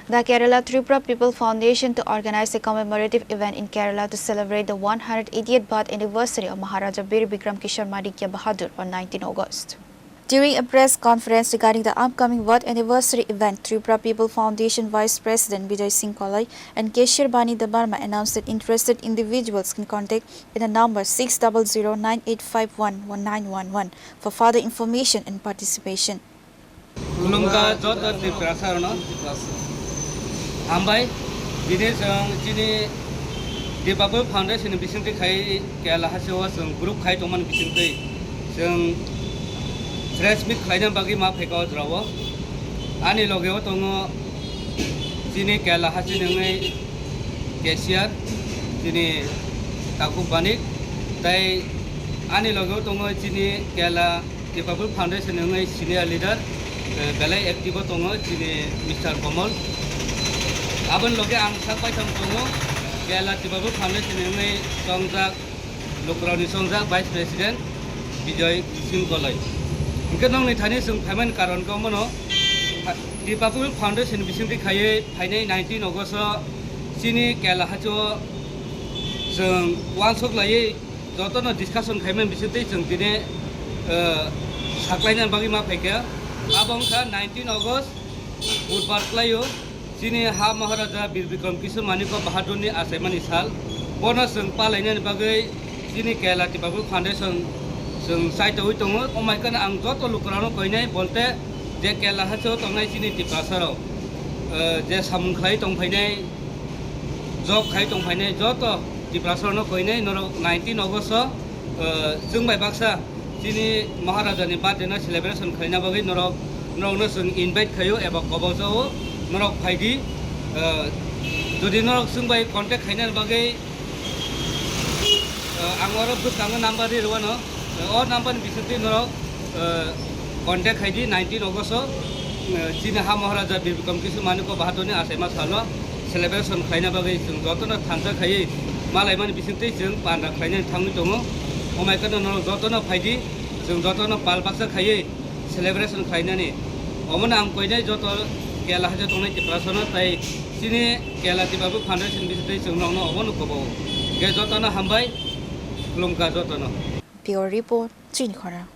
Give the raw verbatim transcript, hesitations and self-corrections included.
The Kerala Tripura People Foundation to organize a commemorative event in Kerala to celebrate the one hundred eightieth birth anniversary of Maharaja Bir Bikram Kishore Manikya Bahadur on nineteen August. During a press conference regarding the upcoming birth anniversary event, Tripura People Foundation Vice President Bijoy Singh Koloi and Cashier Bani Debbarma announced that interested individuals can contact in the number six double zero nine eight five one one nine one one for further information and participation. Khulumkha joto Tiprasa rokno. Hambai, bini chwng chini Dipapur Foundation ni bisingtwi khai Kerala hasteo chwng group khai tongmani bisingtwi chwng press meet khlaina bagwi ma phaikha o jorao. Ani logeo tongo chini Kerala hasteni wngwi cashier, chini Takhuk Banik, tei ani logeo tongo chini Kerala Dipapur Foundation ni wngwi senior leader, eh, belai active o tongo chini Mister Komol. Aboni loge ang sak baithang tongo, Kerala Dipapur Foundation ni wngwi chongjak, lukurokni chongjak Vice President Bijoy Singh Koloi. Hwnkhe nokni thani chwng phaimani karon khe omono, Dipapur Foundation bisingtwi khaiwi phainai nineteen August o chini Kerala hasteo chwng uansuk laiwi jotono discussion khaimani bisingtwi chwng tini, eh, saklaina bagwi ma phaikha. Abo wngkha nineteen August, Budhbar khlaio, chini ha Maharaja Bir Bikram Kishore Manikya Bahadurni achaimani sal. Bono chwng palainani bagwi chini Kerala Dipapur Foundation chwng chaitogwi tongo. Omaikano ang joto lukurokno koinai, bolte je Kerala hasteo tongnai chini Tiprasarok, eh, je samung khlai tongphainai, job khai tongphainai joto Tiprasarokno koinai, norok nineteen August o, eh, chwng bai baksa chini Maharajani birthday no celebration khlaina bagwi norok, norokno chwng invite khaio eba kobok jao, norok phaidi. Eh, jodi norok chwng bai contact khaina bagwi, eh, ang oro bwskango number ri rwano, eh, o number ni bisingtwi norok, eh, contact khaidi nineteen August o, eh, chini ha Maharaja Bir Bikram Kishore Manikya Bahadurni achaima salo celebration khlaina bagwi chwng jotono thansa khaiwi malaimani bisingtwi chwng panda khlainani thangwi tongo. Omaikano norok jotono phaidi, chwng jotono pal baksa khaiwi celebration khlainani. Omono ang koinai joto Kerala hasteo tongnai Tiprasano tei chini Kerala Dipapur Foundation bisingtwi chwng nokno obono kobo. Khe jotono hambai, khulumkha jotono. Bureau Report, Chini Khorang.